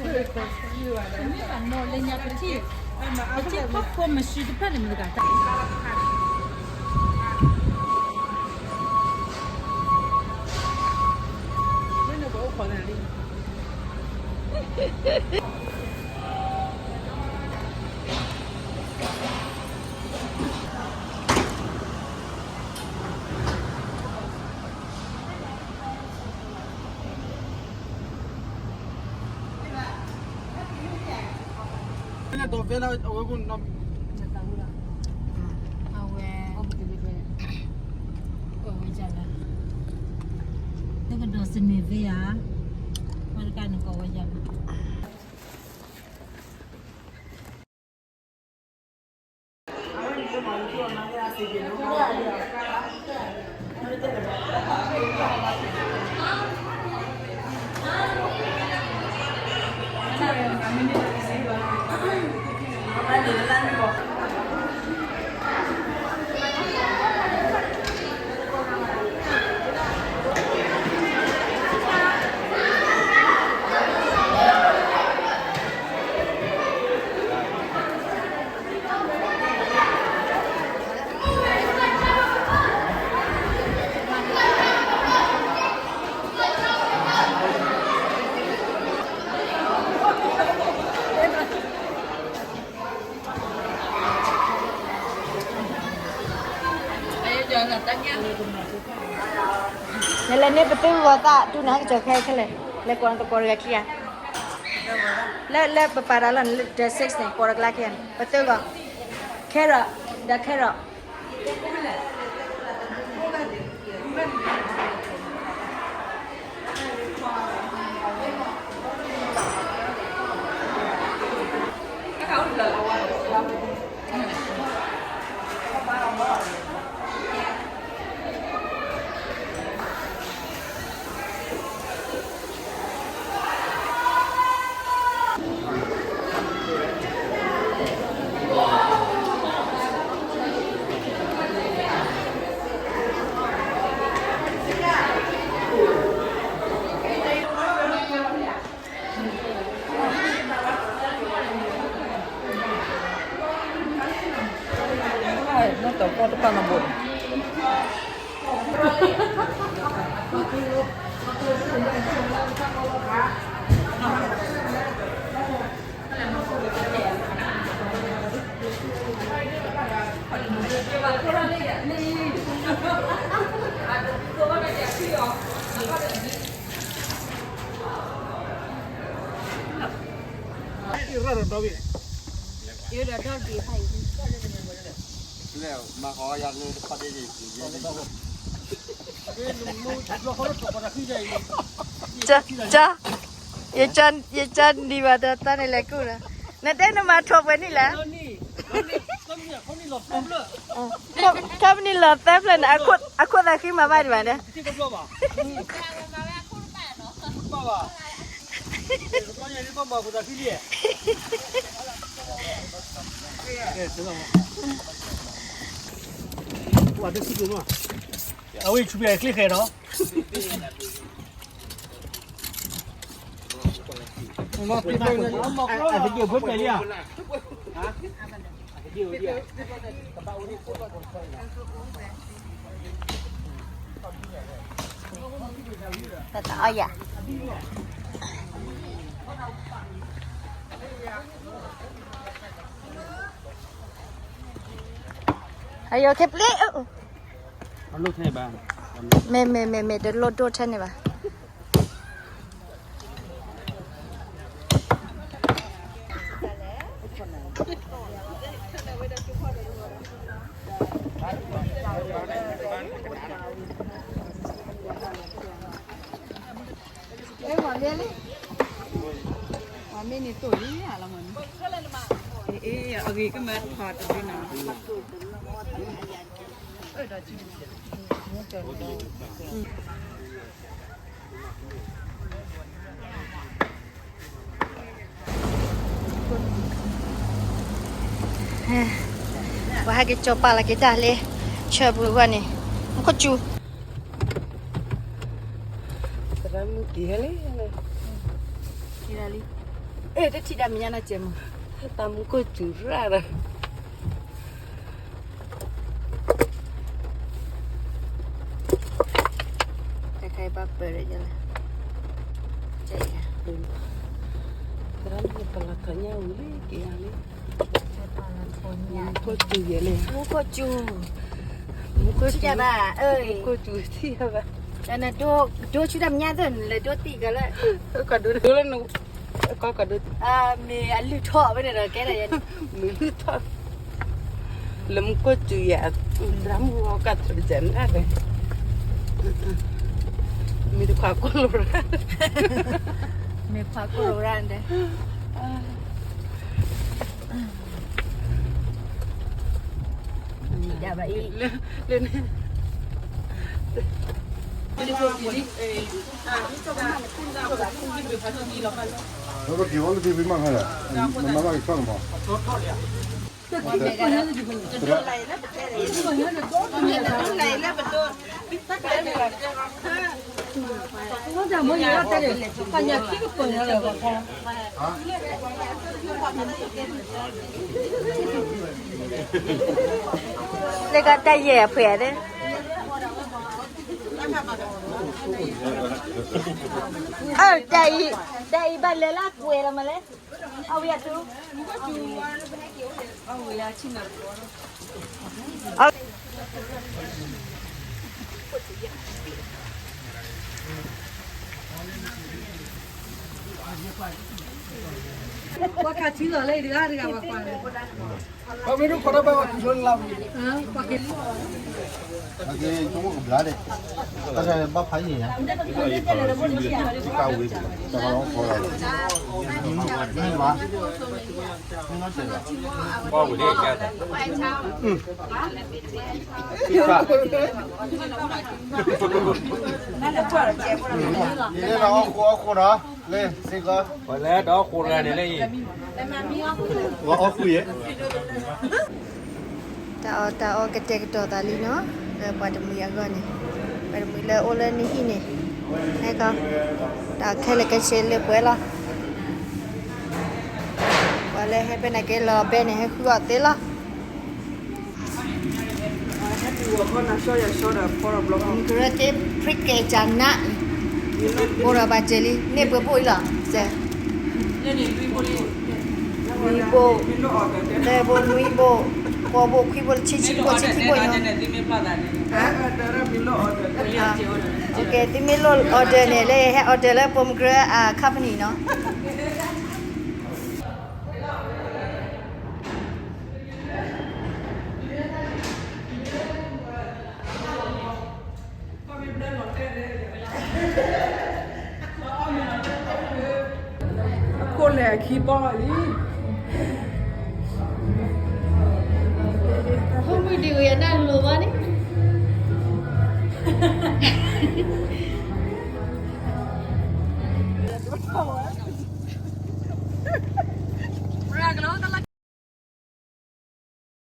မ့ၢ်ဘၣ်နီၢ်လၢညါပထံၣ်, ပထံၣ်ဖီခိၣ်မၤဆူၣ်တဖျၢၣ်န့ၣ်မတၤတဂၤတၢ် လၢဒီးဖဲလၢအဝဲဘၣ်နီၤ, အဝဲ ကိးဝဲယၤလၢ တကဒီးစနေသ့ဧါ, ဝဲတကးန့ၣ်ကိးဝဲယၤလၢ နလဲၤန့ၢ်ပသုးဂီၤသၣ် တူၢ်နၤဟဲကစီၤခဲခဲလၢာ်, လဲၤကိးနသကိးတဂၤခံဂၤ, လၢလၢပပာ်တၢ်လီၢ်န့ၣ် လၢ the six န့ၣ် ကိးတကျါခံဂၤန့ၣ် ပသုးဂီၤ, carrot, the carrot. နတၢ်ကီတပာ်နဘိၣ် ကၠီ, ယကၠီနံၤဘၣ်ဒီးတၢ်န့ၣ်လဲၤကူၣ်ဒီး, နတဲနမၤထီၣ်ပှဲၤနံၣ်လဲၣ်, ခီပနံၣ်လီၤသၢဖျၢၣ်န့ၣ်, အခိၣ်သးဃံမၤဘၣ်ဒံးဘၣ်န့ၣ် အဝဲဆူၣ်ပျဲၢ်ချ့ဃဲဒီး တၢ်အီၣ်ယၤ, အယိၤခဲပျ့, မ့ၢ်မ့ၢ်မ့ၢ်မ့ၢ် တလိၣ်ဒိၣ်ထဲန့ၣ်ဘၣ်. ပှၤဟဲက့ၤကၠီၤပာ်လီၤက့ၤတၢ်လၢ ဆၢပူၤအဂီၢ်န့ၣ်, မူခိၣ်စူၤ, က့ၤလံ, က့ၤလံ. အဲ တထံၣ်တၢ်မဲာ်ညါနီၤ ကဲမး, တၢ်မူခိၣ်စူၤရၣ်ဒီး တၢ်ခါအံၤဘၣ်ပၢၢ်ဒီးယလၢ သရၣ်မုၣ်ပလီၤထီၣ်ညၣ်ဝံၤလံ က့ၤယၤလံ, မူခိၣ်စူၤယဲလံ, မူခိၣ်စူၤ, မူခိၣ်စူၤ, မူခိၣ်စူၤထံၣ်ယၤဘၣ်, ဒိဆူတၢ်မဲာ်ညါသ့ၣ် နလဲၤဒိတံၢ်ကလၢ ကဒိလၢန ကီၢ်ကဒိ, မ့ၢ်အလုၢ်ထီၣ်ဝဲန့ၣ်ဒီးကဲဒၣ်ယဲန့ၣ်, မ့ၢ်လုၢ်ထီၣ်, လၢမူခိၣ်စူၤယဲ, သရၣ်မုၣ်ဝဲကၢ်ထီၣ်တစဲးနၢ်ဒီး, မ့ၢ်တခွါကိၣ်လိၤရၣ်, မ့ၢ်ခွါကိၣ်လိၤရၣ်ဒီး ဒၣ်ဘၣ်အံၤ, လၢန့ၣ်, လၢပက့ၤဝဲလၢဖံဖံမးခါဒီး, မမါဘၣ်က့ၤဆီၣ်မး, လၢကတၢ်ယဲၢ်အဖှဲးသ့ၣ်, အၢ တၢ်အံၤ, တၢ်အံၤဘၣ်လဲၤလၢကွဲးလီၤမးလဲၣ်, အဝဲအတူ ပှၤခးထံလီၤလၢအံၤတဂၤတဂၤဘၣ်ကွၢ်န့ၣ်, ပှၤမ့ၢ်ဒိၣ်ခိးတၢ်ဘၣ်ဝဲထံလီၤလၢ်ဝံၤ, ပှၤက့ၤလီၤ, ပှၤက့ၤကဘျါဒဲး, တၢ်ဘၣ်ဖးယံာ်ညါ, တၢ်ဘၣ်လီၤခိးလီၤ, မ့ၢ်ဘၣ်, မ့ၢ်နီၢ်စဲးဘၣ်, ပှၤဝဲဒၣ်ယါသး ယလဲၤဒီးအီၣ်ဃိအီၣ်ဃိနီၤ, လၢစ့ၢ်ကီး ပှၤလဲၤဒီးအီၣ်ဃိတဂၤန့ၣ်လၢအံၤ, ပှၤအီၣ်ဃိယဲ, တၢ်အီၣ်တၢ်အီကတဲာ်ကတီၤသးလံနီၤ, လၢပှၤတမှံၤအဂီၢ်န့ၣ်, ပှၤတမှံၤလၢအိၣ်လၢနဟံၣ်န့ၣ်, ဟဲကီ, တၢ်ခဲလၢာ်ခဲဆ့လၢပှဲၤလီၤ, ပှၤလၢဟဲဖဲန့ၣ်က့ၤလီၤဘဲန့ၣ် ဟဲဃုအီၣ်သ့လီၤ. မ့ၢ်ကရၢသ့ ဖရံးကဲၤကနး, ဘိဒီးဘၣ်စဲးလံ န့ၢ်ပှဲၤဘိအံၤလီၤ, စဲး, နွံဘိ, သၢဘိ, နွံဘိ, ဃိးဘိ, ခွံဘိ, ဆံဆံဘိ, ဆံဆံဘိအံၤ, သုမ့ၢ်လိၣ် order န့ၣ် လၢဟဲ order လၢ ပမ့ၢ်ကရၢ company နီၤ. အခိၣ်လဲၤအခံဘီလီၤလံ, အဖိမုၣ်ဒံးဝဲအတၢ်လိၤဘၣ်န့ၣ်.